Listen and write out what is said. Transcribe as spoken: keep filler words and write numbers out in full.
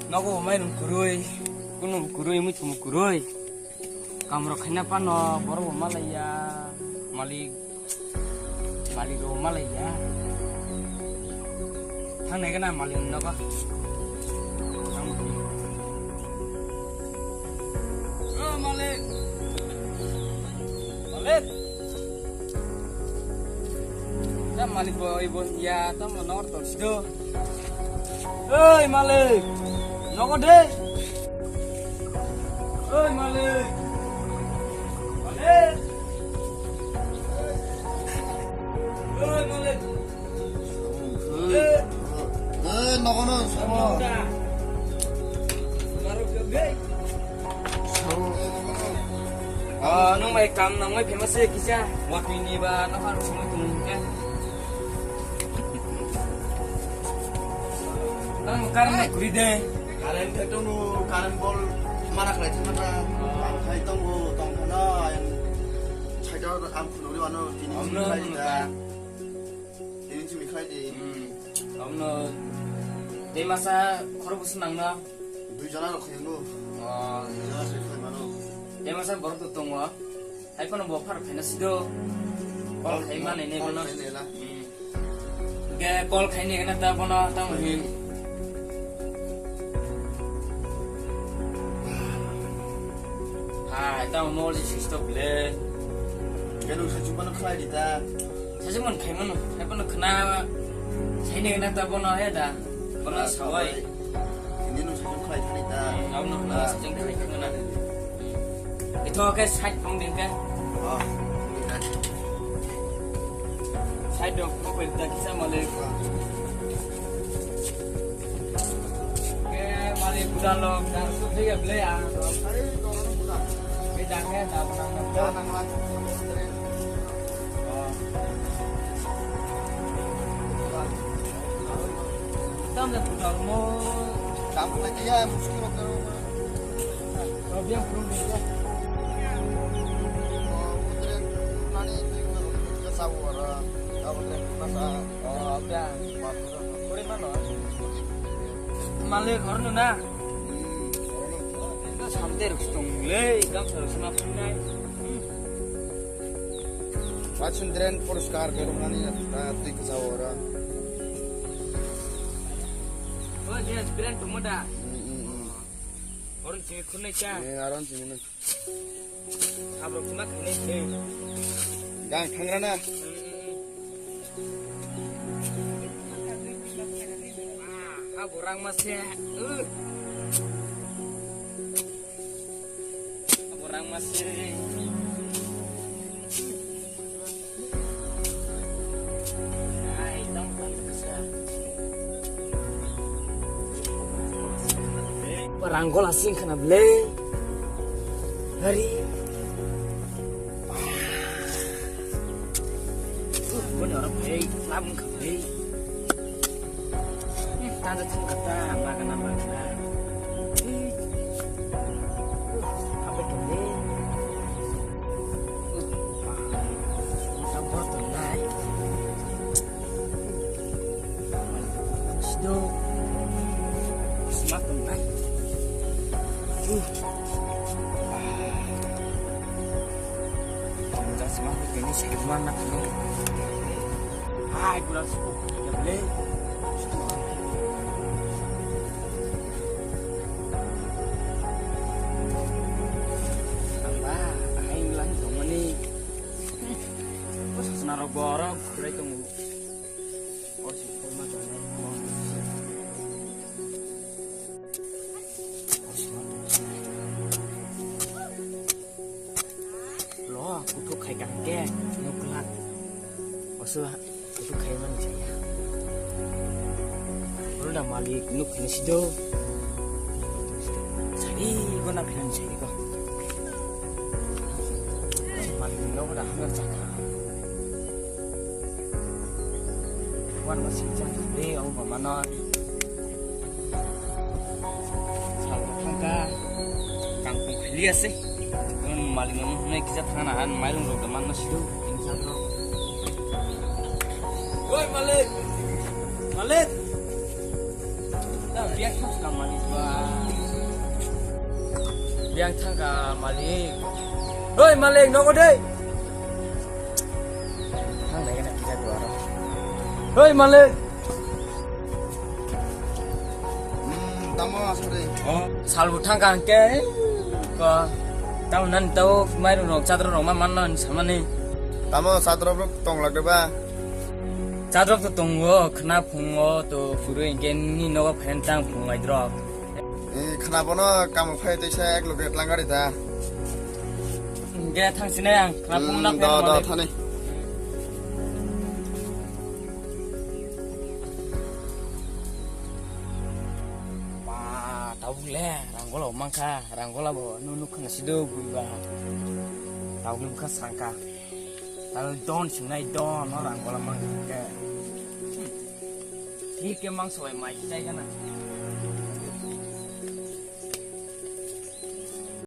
Nogo mairung kwrwi, kunu kwrwi, muitum kwrwi. Kamrok khaina pano borok bo malaiya, malik, malik rok malaiya. Thangnai gana malik nogo. O malik. Malik. Ta malik bo, ibo ya, ta mo nor to sido. Oi malik. Nogo de. Oi malik. Malik. Oi malik. Eh, nogono, somo. Ah, nung mai kam nang mai famous se kisa. Wakini ba no haru sumai tung ke. Nang karan na kuri de. Current ke tongo, current bol mana khlai thangna ta. Ang khai tongo, tong khana, ang chaita ang khunuri wano tini Omno, khlai omno da. Ta. Tini chumi khlai di. Hmm. Omno. Tei masa khoro busu nangno? Dui jona rok khayango. Oh. Dui jona se khlai mano. Tei masa borok to tongo. Hai kono bo phar khaina sido. Call khai mano, mane ne call bono. Khai ne la. Hmm. Ge call khai ne na ta bono ta mo hin. Hai ta mo li sisto ble. Ge lu sa chuma no khlai di ta. Sajakmani khaimano, khaimano khna saini gana ta bono he da, bono sawai. Tini no sajak khlai thani da. Abono khna sajak khlai thani na. Ito ke side pung din ke. Oh. Side dok ko pe da kisa malik. Ke malik buda lok, dar su thega ble a. Ai, dorong buda. Be da ke da buda. Da nang lang. Tam le putar mo. Tam le ya, muskil ho karo. Robiang purun dia. Utre nani tu ko sa wara. Utre na sa. Robiang. Kore mano. Male ghor no na. Samter stong le, gam sar sma punai. Wachun drain poriskar ke roknani, ah, twi kwchao oro. Oh, yes, drain tongma da. Hmm, hmm, hmm. Oron simi khunai cha. Eh, aron simi na. Abrok sima khunai se. Gang thangrana. Hmm, hmm, hmm. Ah, aborang mase. Uh. Aborang mase. Ai, tong, tong, bisa. Barang gola sing khana ble. Hari. Boni oro phai, labung kha phai. Tanda thung kata, bagana, bagana. Apa tu ni? Sabor tu nai. Sido. Smak tu nai. Uh. Ang jas mah ini sih mana ini? Hai, bulan sepuluh ya beli. Tambah, hai bilang dong ini. Bos senarok borok, kurai tunggu. Oh, si Paul mah tanya. Lo, kuthuk khai kang ke, nuklak. Oso, kuthuk khai man saya. Lo da malik nuk khai sido. Sari ko na khai sari ko. Malik no da hamar chaka. Wan ma sing chaka de, au mama no. Sal thangka kangkung khili ase. Kon malik no nai kisa thana han mairung rok da man no sido. Oi malik. Malik. Dah, biang thangka malik ba. Biang thangka malik. Hoi malik, nogo dei. Thang nai gana kisa duaro. Hoi malik. Hmm, tamo asore. Oh, salbu thangka hangke. Ko. Tamo nan tau mairu rok chadro rok ma manno samani. Tamo chadro rok tong lagde ba. Chadrok to tongo, khna phungo to phuru hinkhe nini nogo phaiyani tang phung mai drok. Eh, khna bono kamo phai tei sa ek loge tlangari ta. Hinkhe thang sine ang khna phung na Hmm, phai do, do, malik. Thani. Ba, tabuk le, ranggola bo mankha, ranggola bo nunu khna sido bui ba. Tabuk le bwkha sangkha. Talo don singnai don no rang bola mang ke. Thik ke mang soi mai chai kana.